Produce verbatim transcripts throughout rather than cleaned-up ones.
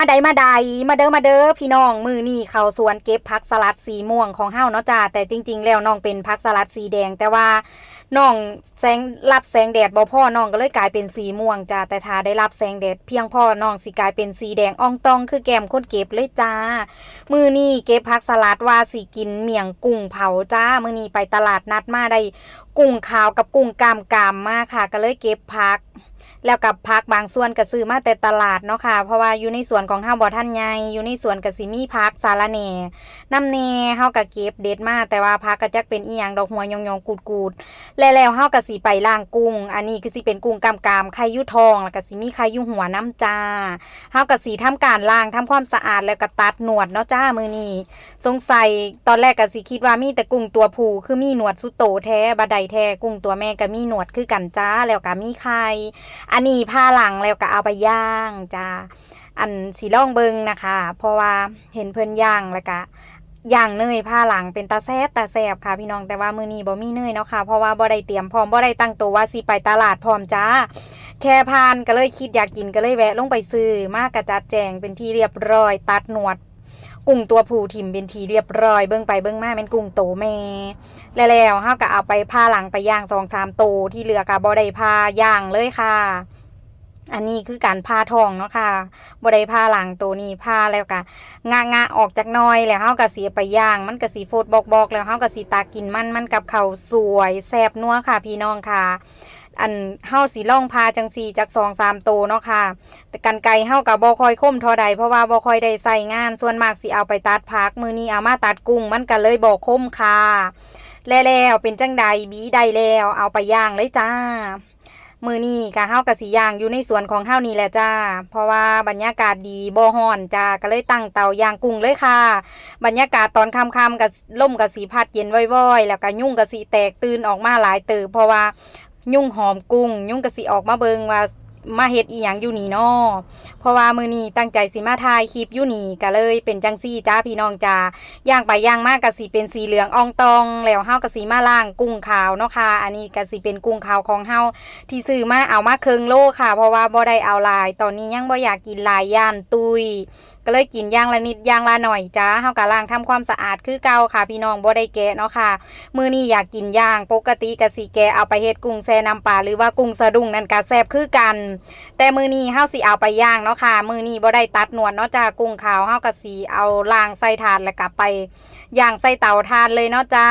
มาใดมาใด มาเด้อมาเด้อพี่น้อง มื้อนี้เข้าสวนเก็บผักสลัดสีม่วงของเฮาเนาะจ้า แต่จริงๆแล้วน้องเป็นผักสลัดสีแดง แต่ว่าน้องแสง รับแสงแดดบ่พอ น้องก็เลยกลายเป็นสีม่วงจ้า แต่ถ้าได้รับแสงแดดเพียงพอ น้องสิกลายเป็นสีแดงอ่องต่องคือแก้มคนเก็บเลยจ้า มื้อนี้เก็บผักสลัดว่าสิกินเมี่ยงกุ้งเผาจ้า มื้อนี้ไปตลาดนัดมาได้กุ้งขาวกับกุ้งกล้ามกรามมาค่ะ ก็เลยเก็บผัก แล้วกับผักบางส่วนก็ซื้อมาแต่ตลาดเนาะค่ะ เพราะว่าอยู่ในสวนของเฮาบ่ทันใหญ่ อยู่ในสวนก็สิมีผักสะระแหน่นำแหน่ เฮาก็เก็บเด็ดมา แต่ว่าผักก็จักเป็นอีหยังดอก หัวหย่องๆ กูดๆ และแล้วเฮาก็สิไปล้างกุ้ง อันนี้คือสิเป็นกุ้งกล้ามกราม ไข่อยู่ท้อง แล้วก็สิมีไข่อยู่หัวนำจ้า เฮาก็สิทำการล้าง ทำความสะอาด แล้วก็ตัดหนวดเนาะจ้า มื้อนี้ สงสัยตอนแรกก็สิคิดว่ามีแต่กุ้งตัวผู้ คือมีหนวดสุดโตแท้ บ่ได้แท้ กุ้งตัวแม่ก็มีหนวดคือกันจ้า แล้วก็มีไข่ อันนี้ผ่าหลังแล้วก็เอาไปย่างจ้า อันสิลองเบิ่งนะคะ เพราะว่าเห็นเพิ่นย่างแล้วก็ย่างเนยผ่าหลัง เป็นตาแซ่บตาแซ่บค่ะพี่น้อง แต่ว่ามื้อนี้บ่มีเนยเนาะค่ะ เพราะว่าบ่ได้เตรียมพร้อม บ่ได้ตั้งตัวว่าสิไปตลาดพร้อมจ้า แค่ผ่านก็เลยคิดอยากกิน ก็เลยแวะลงไปซื้อ มากะจัดแจงเป็นที่เรียบร้อย ตัดหนวด กุ้งตัวผู้ถิ่มเป็นที่เรียบร้อย เบิ่งไปเบิ่งมาแม่นกุ้งโตแม่ และแล้วเฮาก็เอาไปผ่าหลังไปย่างสองสามโต ที่เหลือก็บ่ได้ผ่าย่างเลยค่ะ อันนี้คือการผ่าท้องเนาะค่ะ บ่ได้ผ่าหลัง โตนี้ผ่าแล้วก็งะงะออกจักหน่อย แล้วเฮาก็สิเอาไปย่าง มันก็สิฟดบอกๆ แล้วเฮาก็สิตักกินมัน มันกับข้าวสวยแซ่บนัวค่ะพี่น้องค่ะ อันเฮาสิลองผ่าจังซี่จักสองสามโตเนาะค่ะ แต่กรรไกรเฮาก็บ่ค่อยคมเท่าใด เพราะว่าบ่ค่อยได้ใช้งาน ส่วนมากสิเอาไปตัดผัก มื้อนี้เอามาตัดกุ้ง มันก็เลยบ่คมค่ะ และแล้วเป็นจังใด บีได้แล้ว เอาไปย่างเลยจ้า มื้อนี้ก็เฮาก็สิย่างอยู่ในสวนของเฮานี่แหละจ้า เพราะว่าบรรยากาศดี บ่ร้อนจ้า ก็เลยตั้งเตาย่างกุ้งเลยค่ะ บรรยากาศตอนค่ำๆ ก็ลมก็สิพัดเย็นว่อยๆ แล้วก็ยุงก็สิแตกตื่นออกมาหลายเติบ เพราะว่ายุงหอมกุ้ง ยุงก็สิออกมาเบิ่งว่ามาเฮ็ดอีหยังอยู่นี่น้อ เพราะว่ามื้อนี้ตั้งใจสิมาถ่ายคลิปอยู่นี่ ก็เลยเป็นจังซี่จ้าพี่น้องจ้า ย่างไปย่างมาก็สิเป็นสีเหลืองอ่องต่อง แล้วเฮาก็สิมาล้างกุ้งขาวเนาะค่ะ อันนี้ก็สิเป็นกุ้งขาวของเฮาที่ซื้อมา เอามาเคิ่งโลค่ะ เพราะว่าบ่ได้เอาหลาย ตอนนี้ยังบ่อยากกินหลาย ย้านตุ้ย ก็เลยกินอย่างละนิดอย่างละหน่อยจ้า เฮาก็ล้างทำความสะอาดคือเก่าค่ะพี่น้อง บ่ได้แกะเนาะค่ะ มื้อนี้อยากกินย่าง ปกติก็สิแกะเอาไปเฮ็ดกุ้งแช่น้ำปลา หรือว่ากุ้งสะดุ้งนั่นก็แซ่บคือกัน แต่มื้อนี้เฮาสิเอาไปย่างเนาะค่ะ มื้อนี้บ่ได้ตัดหนวดเนาะจ้า กุ้งขาวเฮาก็สิเอาล้างใส่ถาดแล้วก็ไปย่างใส่เตาถ่านเลยเนาะจ้า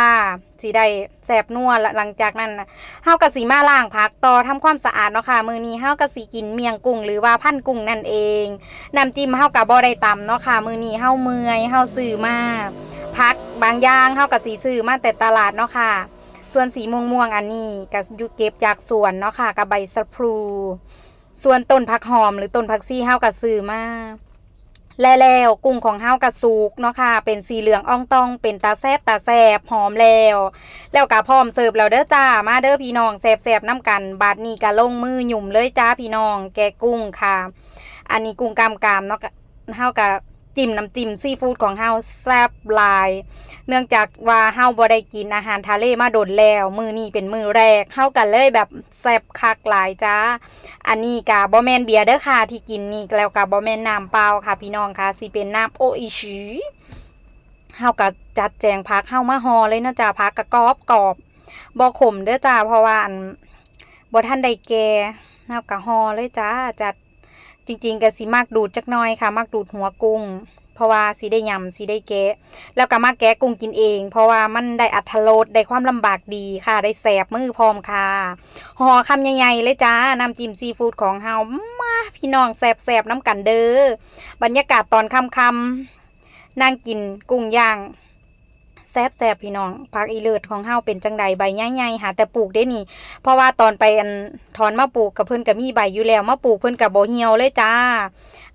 สิได้แซ่บนัว และหลังจากนั้นน่ะ เฮาก็สิมาล้างผักต่อ ทำความสะอาดเนาะค่ะ มื้อนี้เฮาก็สิกินเมี่ยงกุ้ง หรือว่าพันกุ้งนั่นเอง น้ำจิ้มเฮาก็บ่ได้ตำเนาะค่ะ มื้อนี้เฮาเมื่อย เฮาซื้อมา ผักบางอย่างเฮาก็สิซื้อมาแต่ตลาดเนาะค่ะ ส่วนสีม่วงๆ อันนี้ก็อยู่เก็บจากสวนเนาะค่ะ กับใบสะพลู ส่วนต้นผักหอมหรือต้นผักชีเฮาก็ซื้อมา และแล้วกุ้งของเฮาก็สุกเนาะค่ะ เป็นสีเหลืองอ่องต่อง เป็นตาแซ่บตาแซ่บ หอมแล้ว แล้วก็พร้อมเสิร์ฟแล้วเด้อจ้า มาเด้อพี่น้อง แซ่บๆ นำกัน บาดนี้ก็ลงมือหยุ่มเลยจ้าพี่น้อง แกะกุ้งค่ะ อันนี้กุ้งกล้ามกรามเนาะ เฮาก็จิ้มน้ำจิ้มซีฟู้ดของเฮาแซ่บหลาย เนื่องจากว่าเฮาบ่ได้กินอาหารทะเลมาโดนแล้ว มื้อนี้เป็นมื้อแรก เฮาก็เลยแบบแซ่บคักหลายจ้า อันนี้ก็บ่แม่นเบียร์เด้อค่ะ ที่กินนี่ แล้วก็บ่แม่นน้ำเปล่าค่ะพี่น้องค่ะ สิเป็นน้ำโออิชิ เฮาก็จัดแจงผักเฮามาห่อเลยเนาะจ้า ผักก็กรอบกรอบ บ่ขมเด้อจ้า เพราะว่าอัน บ่ทันได้แก่ เฮาก็ห่อเลยจ้า จัด จริงๆ ก็สิมักดูดจักหน่อยค่ะ มักดูดหัวกุ้ง เพราะว่าสิได้ยำ สิได้แกะ แล้วก็มาแกะกุ้งกินเอง เพราะว่ามันได้อรรถรส ได้ความลำบากดีค่ะ ได้แสบมือพร้อมค่ะ ห่อคำใหญ่ๆ เลยจ้า น้ำจิ้มซีฟู้ดของเฮา มาพี่น้องแซ่บๆ นำกันเด้อ บรรยากาศตอนค่ำๆ นั่งกินกุ้งย่าง แซ่บๆ พี่น้อง ผักอีเลิศของเฮาเป็นจั่งใด ใบใหญ่ๆ หาแต่ปลูกเด้นี่ เพราะว่าตอนไปอันถอนมาปลูกกับเพิ่นก็มีใบอยู่แล้ว มาปลูกเพิ่นก็บ่เหี่ยวเลยจ้า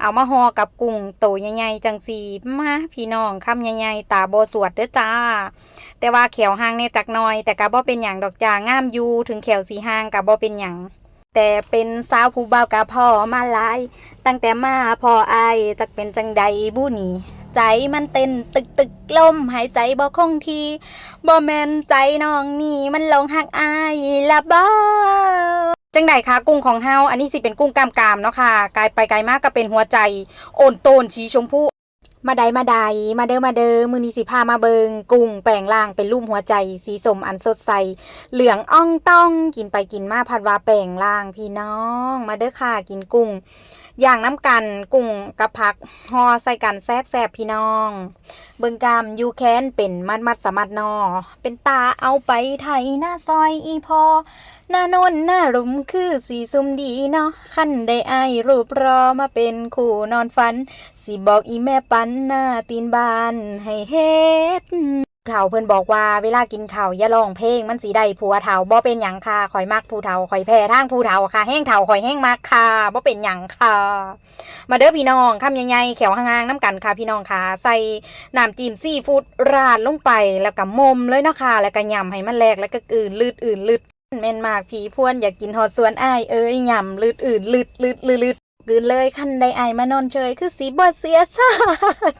เอามาห่อกับกุ้งโตใหญ่ๆ จั่งซี่ มาพี่น้อง คำใหญ่ๆ ตาบ่สวดเด้อจ้า แต่ว่าแข้วห่างแหน่จักหน่อย แต่ก็บ่เป็นหยังดอกจ้า งามอยู่ ถึงแข้วสิห่างก็บ่เป็นหยัง แต่เป็นสาวผู้บ่าวก็พ้อมาหลาย ตั้งแต่มาพ้ออ้ายจักเป็นจั่งใดบุนี่ ใจมันเต้นตึกๆ ลมหายใจบ่คงที่ บ่แม่นใจน้องนี่มันหลงฮักอ้ายละบ่ จั่งใดคะ กุ้งของเฮา อันนี้สิเป็นกุ้งกล้ามกรามเนาะค่ะ กายไปกายมาก็เป็นหัวใจโอนโตนสีชมพู มาใดมาใด มาเด้อมาเด้อ มื้อนี้สิพามาเบิ่งกุ้งแปลงร่างเป็นรูปหัวใจสีส้มอันสดใส เหลืองอ่องต่อง กินไปกินมาผัดว่าแปลงร่างพี่น้อง มาเด้อค่ะ กินกุ้ง ย่างน้ำกัน กุ้งกับผัก ห่อใส่กันแซ่บๆ พี่น้อง เบิ่งกามอยู่แค้นเป็นมัดมัดสะมัดนอ เป็นตาเอาไปไถนาซอยอีพอ หน้าโนนหน้าหลุมคือสีซุ่มดีเนาะ คันได้อ้ายรูปรอมาเป็นคู่นอนฝัน สิบอกอีแม่ปันหน้าตีนบ้านให้เฮ็ด เฒ่าเพิ่นบอกว่าเวลากินข้าวอย่าร้องเพลง มันสิได้ผัวเฒ่า บ่เป็นหยังค่ะ ข่อยมักผู้เฒ่า ข่อยแพ้ทางผู้เฒ่าค่ะ แฮงเฒ่าข่อยแฮงมักค่ะ บ่เป็นหยังค่ะ มาเด้อพี่น้อง คำใหญ่ๆ แข้วห่างๆ นำกันค่ะพี่น้องค่ะ ใส่น้ำจิ้มซีฟู้ดราดลงไป แล้วก็มมเลยเนาะค่ะ แล้วก็ยำให้มันแหลก แล้วก็กลืนลืด อื่นลืด แม่นมากพี่พวน อยากกินฮอดสวนอ้ายเอ้ย ยำลืด อื่นลืด ลืด ลืด ลืด กลืนเลย คันได้อ้ายมานอนเชย คือสิบ่เสียซาก